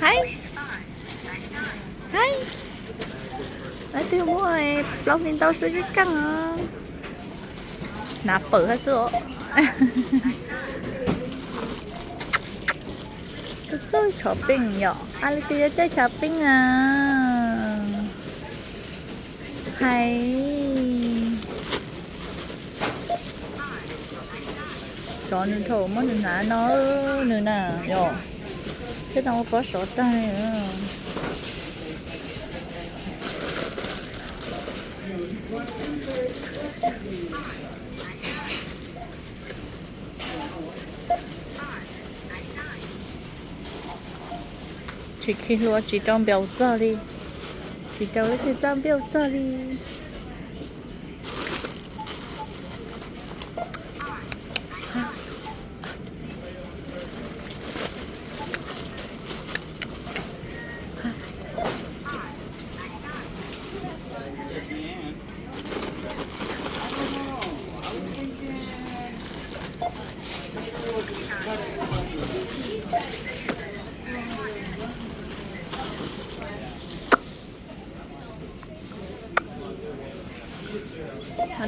Haib, haib, leej twg muaj plaub hli ntau xwb keej keej os. Hnav pawm hab xwb os. Txawj txawj tshav peej yom, a, leej twg yuav caij tshav peej a? Hais, sov nws thaum muab nws hnav no, nws na, yog thiab no ua pob sov tag li. Tsis khi hlua tsis rau npiau txog li, tsis rau leej twg txaj npiau txog li.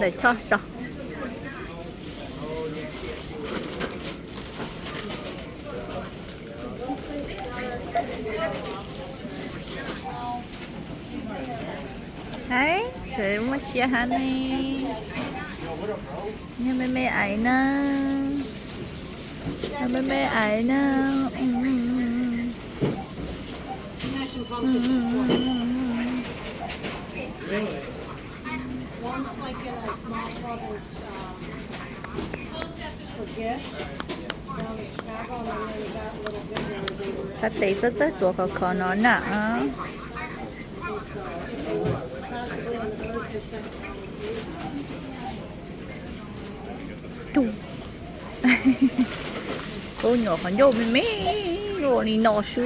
Daim choj so. Hais, txawm muaj siab hab ne. Yog me me aiv na. Yog me me aiv na. Sab tes txawj txawj tuav khov khov no na. Ub, nyuam qhuav ncauj me me ua li no xwb.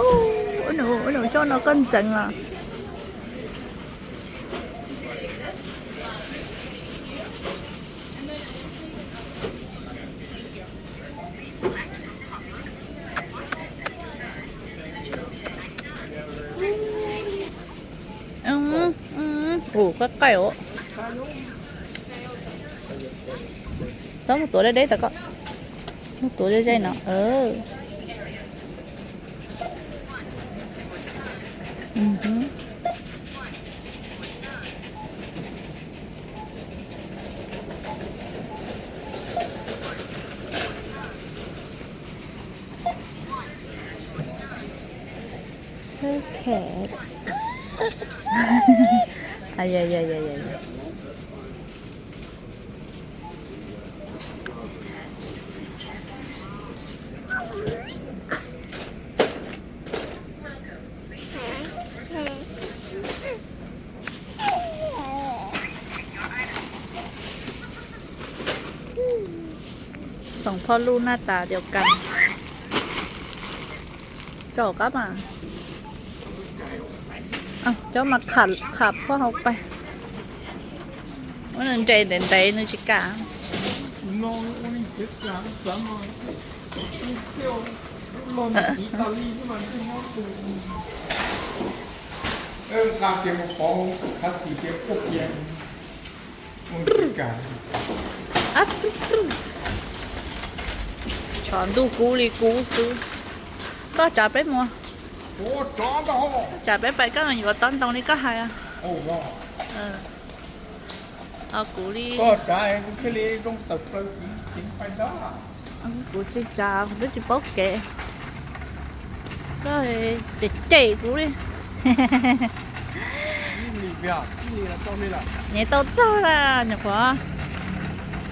Ub, nws coj no koj ntxeev os. Ua qaij qaij os. Txhob mus tuav deb deb tas koj. Mus tuav zej zej no. So cute. Tsoom phauj lub naj tas diav kas. Tso qab mas. Cov mas kham phoj hauv pais. Ua nws nres ntev ntev nws tsis kam. Tshav ntuj kub li kub xwb. Koj tsav peb mus. Koj tsav peb pais koj yuav tob ntoo li koj hais. Kuv li, kuv tsis tsav, kuv twb tsis paub kev. Koj cem cem kuv li. Nyiav tau txog na, nyuam qhuav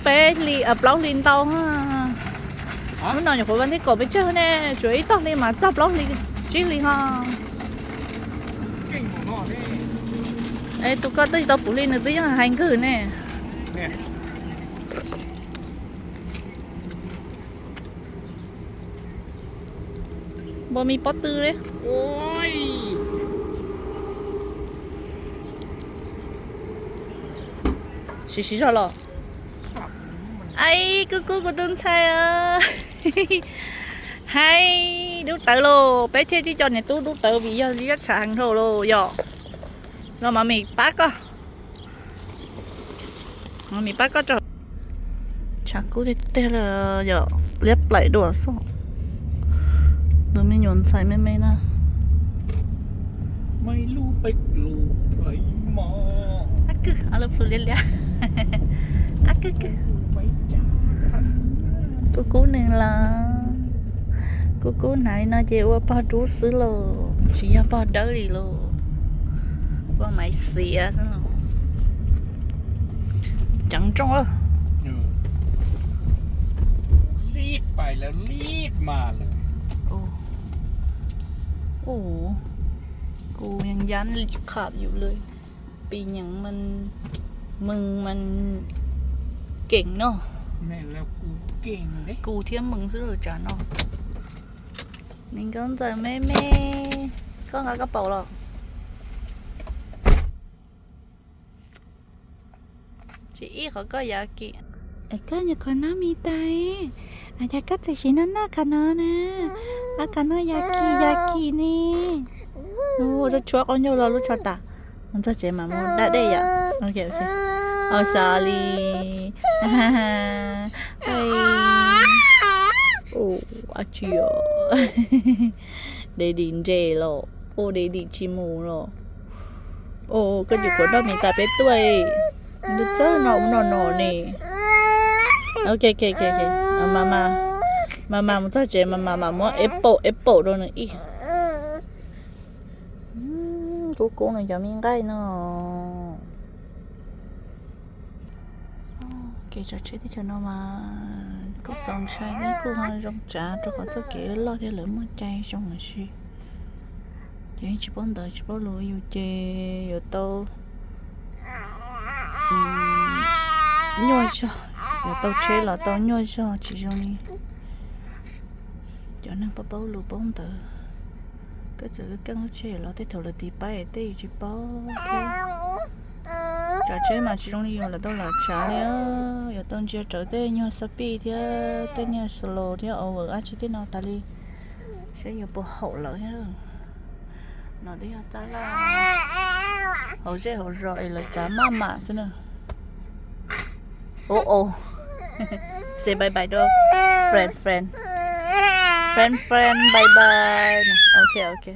peb hli plaub hli ntau. Hnub no nyuam qhuav vas thib kaum peb tsawg ne, tsuas ib tog hli mas txog plaub hli tsib hli ho. Es tus koj twb tsis tau pum hli nws twb yeej hais nkawg ne. Npua me pob tw li. Siv siv zog los. Aib, kub kub kuv tus ntxhais os. Hais dub tawv lauj, peb thiaj tsis coj niam tub dub tawv vim yog li dab tshav heev dhau lauj yom. Los mas mis pab koj, mis pab koj tso. Tshav kub tiag tiag li yom, liab plaim dua xwb. Tus me nyuam ntxhais me me na. Ab kub, liab liab. Ab kub kub. Kub kub nws los. Kub kub hnav no ces ua pog dub xwb lauj, tsis yog pog dawb li lauj. Ua maiv xiav xwb lauj. Ceev nrooj. Ub, kuv yeej yam li kham yus li. Pis nyeem mas, mws mas keem no. Kuv thiab mws xwb lawm tsam no. Niam nkauj ntxawm me me, koj nqa koj paum los. Tsis ib qhov koj yam kim. Es koj nyuam qhuav noj mis tas, es cas koj txawm siv noj noj qhov no na? Ob qhov no yam kim yam kim ne. Ua tshuab qaub ncaug los lub tsho tas. Mus txog tsev mas mus da dej yom. Ua xav li. Ua tsi os. Daddy nres los, ua daddy tsis mus los. Ua koj nyuam qhuav noj mis tas peb tuaj, nws txawj noj ub noj no ne. Ok, mama, mama mus txog tsev mama mam muab ib paum ib paum rau nws ib. Kub kub nws cov me nqaij no. Kev tsav tsheb teb chaws no mas kuj txaus ntshai thiab kuj ho zoo tsav rau qhov txoj kev loj thiab lawv muaj cai zoo lawm si. Ces yeej tsis paub ntawv tsis paub lus yus ces yuav tau nyuaj zog, yuav tau tsheb los tau nyuaj zog tsis zoo li cov neeg paub paub lus paub ntawv. Koj txawm keej lub tsheb los tej thaum lawv tiv paib tej yus tsis paub thiab. Tsav tsheb mas tsis zoo li yus lam tau lam tsav li, yuav tau ntsia rawv tej nyuag xab pij thiab tej nyuag slow thiab over dab tsi tej no tas li, saib yuav puas haum lawv thiab. No twb yog tab laj hauv zej hauv zos es lawv tsav maj mam xwb na. Ub, ub. Say bye bye rau friend, friend. Friend, friend, bye bye. Ok, ok.